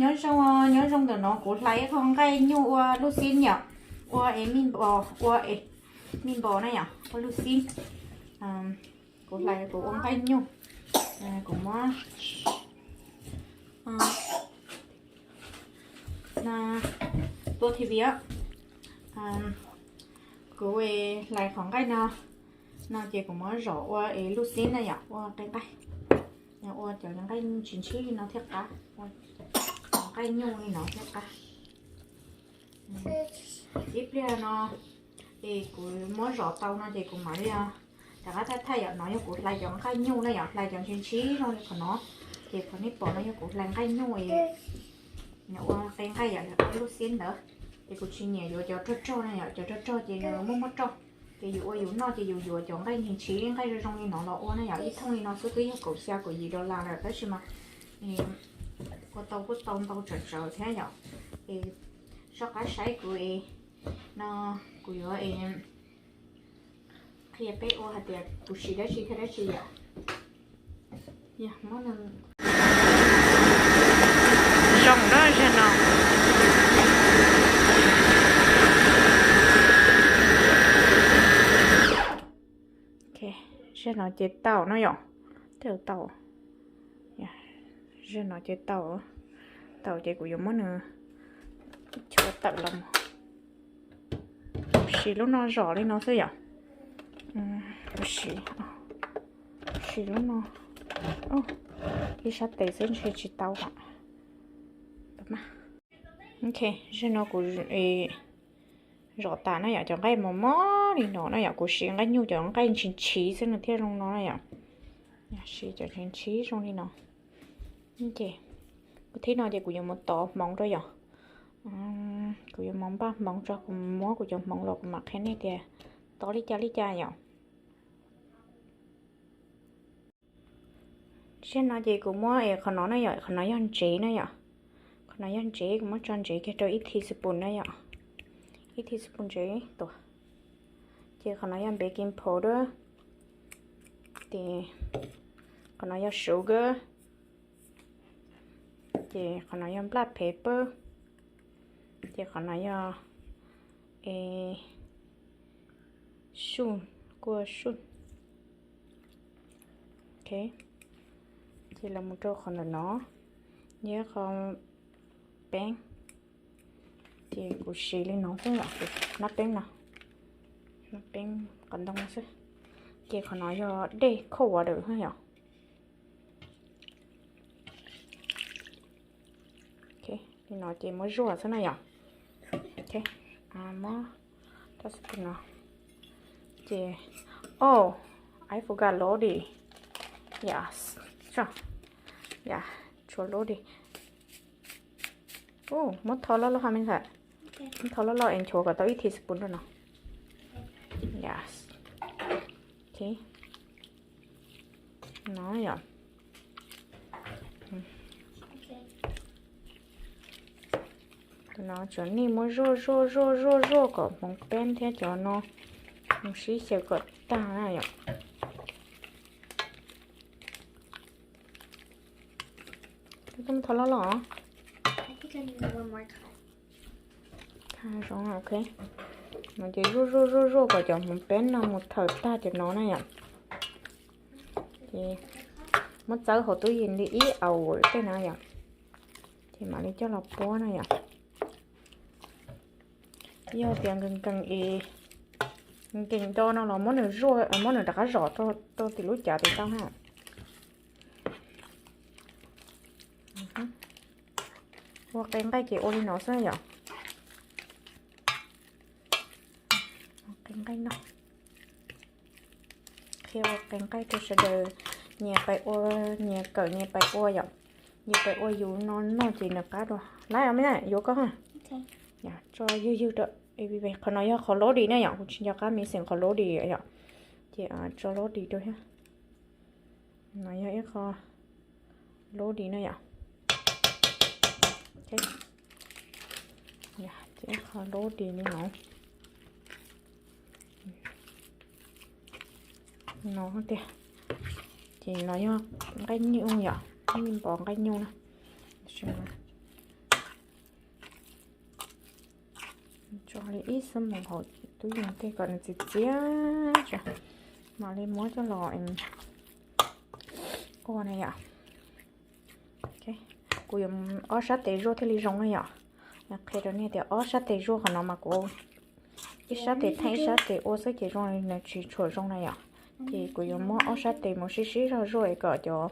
Nyob zoo, nyob zoo, ntawm no kuv hlais ib qho nqaij nyuj ua lub xib yom, ua es mij npos, ua es mij npos na yom, ua lub xib. Kuv hlais kuv ua nqaij nyuj, kuv muab tua TV os. Kuv hlais qhov nqaij no, no ces kuv muab zom ua es lub xib na yom, ua qe nqaij, ua cov nqaij tsis ntshiv li no thiaj qab, nqaij nyuj li no thiaj qab. Ib pliag no es kuv muab zom tau no ces kuv mam li rov qab thaij thaij yom. No yog kuv hlais cov nqaij nyuj na yom, hlais cov ntshiv ntshiv zoo li qhov no. Ces qhov nej pom no yog kuv hlais nqaij nyuj es ua qe nqaij yom, ua lub xib ntawd. Ces kuv tsis nyiam yuav cov rog rog na yom, cov rog rog ces nws muaj muaj roj. Ces yus ua yus noj ces yus yuav cov nqaij ntshiv ntshiv, nqaij zoo zoo li no los ua na yom. Ib thooj li no xwb twb yog kaum xya kaum yim dollar lawm, tab sis mas ua tau kuj tau ntau tsawv tsawv thiab yom. Es soj qab saib kuv es no, kuv yuav es qhia peb ua hais tias kuv siv dab tsi thiab dab tsi yom. Zoo na, zaum no, zaum no ces tau no yom, tau, zaum no ces tau, tau ces kuv yuav muab nws chuav tawm los. Kuv siv lub no zom li no xwb yom. Kuv siv, siv lub no, ib sab tes xwb ntshe tsis tau. Ok, zaum no kuv zom tas na yom, cov nqaij mos mos li no na yom, kuv siv nqaij nyuj cov nqaij ntshiv ntshiv xwb nws thiaj zoo no na yom. Siv cov ntshiv ntshiv zoo li no. Ces kuv thib no ces kuv yuav mus tov hmoov rau yom. Kuv yuav mus npaj hmoov tso, kuv muab kuv cov hmoov los kuv mam qhia nej tias tov li cas li cas yom. Zaum no ces kuv muab es qhov no na yom, qhov no yog ntsev na yom. Qhov no yog ntsev, kuv muab tso ntsev kiag rau ib teaspoon na yom. Ib teaspoon ntsev tuaj. Ces qhov no yog baking powder. Ces qhov no yog sugar. Ces qhov no yog black pepper. Ces qhov no yog, e, salt, kua salt. Ok, ces los mus rau qhov ntawm no, yog qhov peeb. Ces kuv siv li no xwb yom, hnab peeb no, hnab peeb qhov ntoo no xwb. Ces qhov no yog dej cold water na yom. Li no ces muab zuaj xwb na yom. Muab, no ces, oh, I forgot lorry. Yes, yes, tshuav lorry. Muab tho loj loj ha me ntxhais. Muab tho loj loj es nchuav kom tau ib teaspoon rau no. Yes. No yom. Tus no tsuas nej muab zuaj zuaj zuaj zuaj zuaj kom hmoov peeb thiab cov no mus sib xyaw kom tag na yom. Tho loj loj. Tha zoo, ok. No ces zuaj zuaj zuaj zuaj kom cov hmoov peeb no mus thawm tag cov no na yom. Ces muab txawb hauv tub yees li ib hour tej na yom. Ces mam li coj los puab na yom. Yog tias nkees nkees es, nkees do no los muab nws zuaj, muab nws rov qab zom rau tim lub cav ces tau na. Ua qe nqaij ces ua li no xwb yom. Qe nqaij no. Qhia ua qe nqaij rau sawv daws nyias pais ua, nyias kawm nyias pais ua yom. Nyias pais ua yus no noj ces nws qab dua. Laib os me na, yuav koj ha. Tso ywg ywg rau, qhov no yog qhov lorry na yom, kuv tsis nco qab me xeem qhov lorry yom. Ces tso lorry rau thiab. No yog ib qho lorry na yom. Ces ib qho lorry li no. No tiag. Ces no yog nqaij nyuj yom, nqaij nyuj, npos nqaij nyuj na. Ib xuab moos hauv tub yees tej kom nws txias txias, mam li muab coj los ua na yom. Kuv yuav ob sab tes zuaj thiaj li zoo na yom. Qhia rau nej tias ob sab tes zuaj qhov no mas kuv ib sab tes theej ib sab tes ua xwb ces zoo li nws tsis tshua zoo na yom. Ces kuv yuav muab ob sab tes mus sib sib zog zuaj es kom cov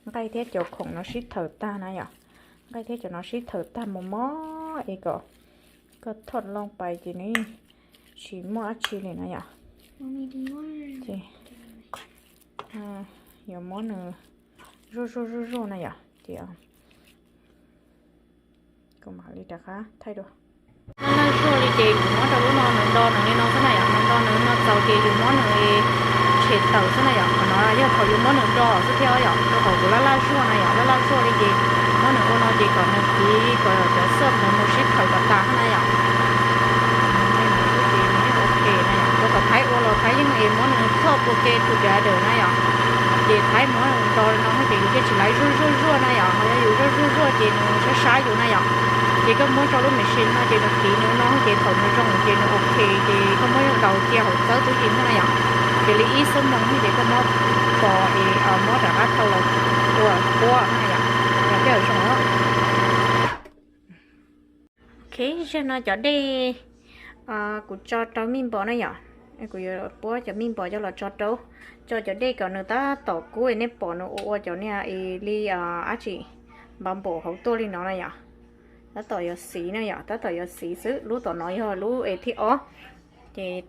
nqaij thiab cov khoom no sib thawm tag na yom. Nqaij thiab cov no sib thawm tag mos mos es kom koj thoj loo pais ces nws tsis muaj dab tsi li na yom. Ces yuav muab nws zuaj zuaj zuaj zuaj na yom. Ces kuv mam li rov qab thaij dua. Laj laj zuaj li ces kuv muab rau lub no nws do nws li no xwb na yom, nws do nws no txaus ces yus muab nws tshem tawm xwb na yom. Qhov no yog thaum yus muab nws do xwb thiab yom, rau qhov kuv laj laj zuaj na yom, laj laj zuaj li ces muab nws ua no ces kom nws tiv kom cov xwb nws mus sib thawm kom tas xwb na yom. Ces nws yeej ok na yom, rau qhov Thaib ua los Thaib yeej es muab nws thoj pua ke tus cav dawm na yom. Ces Thaib muab nws do li no ces yus thiaj tsis laiv zuaj zuaj zuaj na yom, ho yog yus zuaj zuaj zuaj ces nws sab sab yus na yom. Ces koj muab rau lub machine no ces nws tiv nws no ces thaum nws zoo ces nws ok ces koj muab daus cia hauv txawb tub yees na yom. Ces li ib xuab moos ces koj muab pov es muab rov qab thau los ua puab na yom, yog thiaj zoo. Ok, zaum no cov dej kuv tso rau mij npos na yom. Kuv yuav puab cov mij npos coj los tso rau, tso cov dej kom nws tab tom kub es nej pom nws ua ua cov niag li dab tsi npav npaum hauv tuaj li no na yom. Tab tom yuav xiv na yom, tab tom yuav xiv xwb, lub tom no yog lub es thib ob. Ces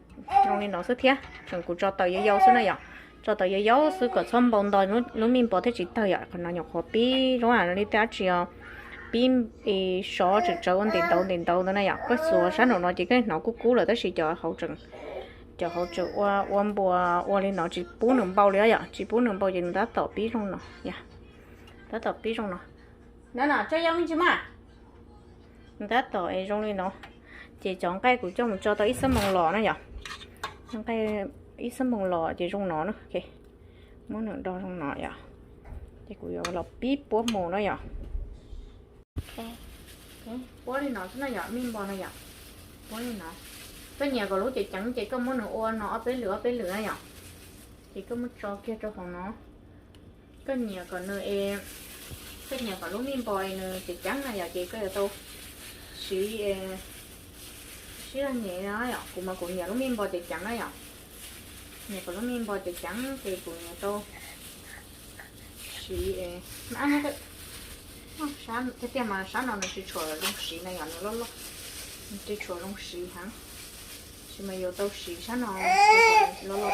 zoo li no xwb thiab, tseem kuv tso taws yau yau xwb na yom. Tso taws yau yau xwb kom txhob npau nto lub mij npos thiaj tsis tawg yom. Qhov no nyuam qhuav pib zoo li tej dab tsi os, pib sov tsawv tsawv ua ntev ntau ntev ntau ntawd na yom. Koj xuas sab nraum no ces koj hnov kub kub lawm tab sis cov hauv tseem, cov hauv tseem ua ua npuas ua li no tsis pub nws npau li yom, tsis pub nws npau ces nws tab tom pib zoo no yom. Tab tom pib zoo no. No no tso yau me ntsis mas. Nws tab tom es zoo li no. Ces cov nqaij kuv coj mus tso tau ib xuab moos los na yom. Nqaij ib xuab moos los ces zoo no na. Muab nws do zoo no yom. Ces kuv yuav los pib puab mus na yom. Puab li no xwb na yom, mij npos na yom. Puab li no. Koj nyiam kom lub ceev ceev ces koj muab nws ua no ob peb lwm ob peb lwm na yom. Ces koj muab tso kiag rau hauv no. Koj nyiam kom nws, koj nyiam kom lub mij npos nws ceev ceev na yom ces koj yuav tau siv, sib zog nyem no yom. Kuv mas kuv nyiam lub mij npos ceev ceev na yom. Nyiam kom lub mij npos ceev ceev ces kuv yuav tau siv, tiag tiag mas sab no nws tsis tshua zoo siv na yom, nws loj loj, nws tsis tshua zoo siv heev. Sis mas yuav tau siv sab no loj loj.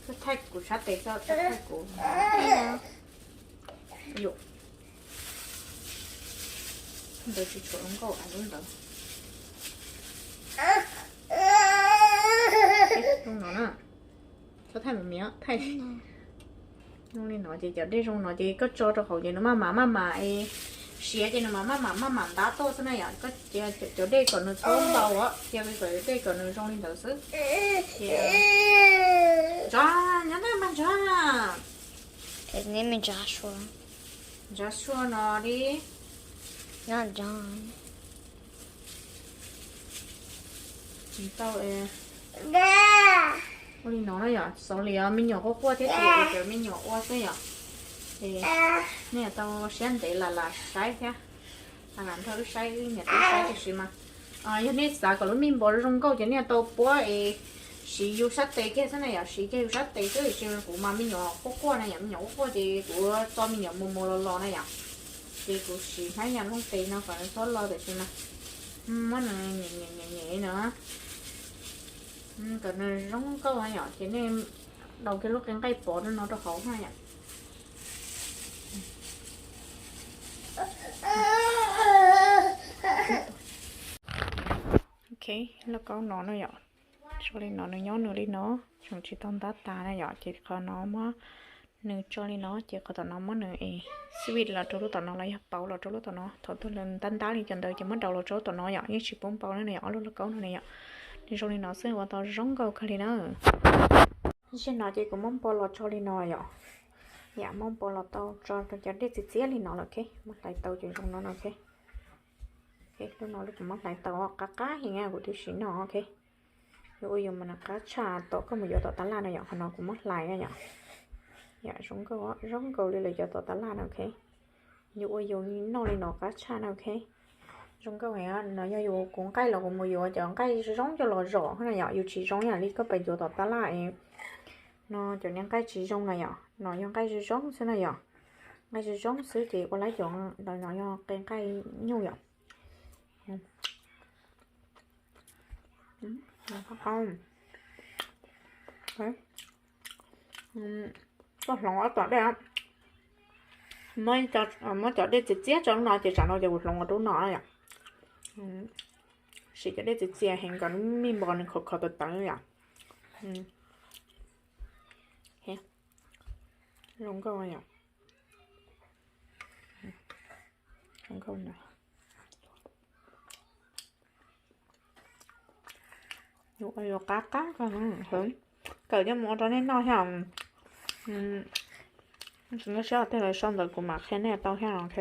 Koj thaij kuv sab tes, koj thaij kuv. Ntawd tsis tshua zoo nkauj lub ntawd. Zoo no na. Txhob thaij mus miv, thaij. Zoo li no ces cov dej zoo no ces koj tso rau hauv ces nws maj mam maj mam siav ces nws mam maj mam maj mam ntab tuaj xwb na yom. Koj cia cov dej kom nws txhob npau, cia li kom dej kom nws zoo li ntawd xwb. Ces nyob ntawd mas ntsoov, ntsoov sua no li. Tsis tau ua li no na yom, xav li me nyuam quaj quaj thiab ces cov me nyuam ua xwb yom. Ces nej tau siab ntev lam lam saib thiab, lam lam nrog wb saib, wb niam tub saib tiam sis mas yog nej xav kom lub mij npos zoo nkauj ces nej tau puab es siv yus sab tes kiag xwb na yom, siv kiag yus sab tes xwb tiam sis kuv mas me nyuam quaj quaj na yom, me nyuam quaj quaj ces kuv txo me nyuam mus mus los los na yom. Ces kuv siv hnab yam looj tes no kom nws txhob lo tiam sis mas muab nws nyem nyem nyem nyem no, kom nws zoo nkauj na yom, ces nej daus kiag lub qe nqaij pov no rau hauv na yom. Ok, lauj kaub no na yom, tso li no nws nyob nws li no, tseem tsis tau ntab tas na yom, ces qhov no muab nws tso li no, ces qhov tom no muab nws es switch los rau lub tom no los yog pauv los rau lub tom no, thaum twg ntab ntab li cov ntawd ces muab daus los rau lub tom no yom, yeej tsis pub npau na yom, ob lub lauj kaub no na yom. Nws zoo li no xwb ua tau zoo nkauj kawg li na. Zaum no ces kuv muab npau los tso li no yom. Yam muab npau los tau tso rau cov dej txias txias li no lawm, ok, muab hlais tau ces zoo no no, ok. Lub no kuv muab hlais tau qab qab heev kuv twb siv noj, ok. Yuav ua yus mas nws qab tshaj tom koj mus yuav tom tab laj no yom, qhov no kuv muab hlais na yom. Yom, zoo nkauj, zoo nkauj li lawv cov tom tab laj no, ok. Yus ua yus noj li no qab tshaj na, ok. Zoo nkauj heev. No yog yus kuv nqaij los kuv mus yuav cov nqaij zoo coj los zom na yom, yus tsis zoo yam li koj pem yuav tom tab laj es no cov niag nqaij tsis zoo na yom, no yog nqaij zoo zoo xwb na yom. Nqaij zoo zoo xwb ces ua lawv cov no yog qe nqaij nyuj yom. Koj hloov ob tom dej, muab cov dej txias txias tso no ces tsam no ces kuv hloov ua rau no yom. Siv cov dej txias txias heev kom lub mij npos nws khov kho tawv tawv yom. Zoo nkauj yom. Yuav qab qab, kawm coj mus ua rau nej noj thiab. Tsis nyob siab tej lawv sau ntawv kuv mam qhia nej tau thiab, ok.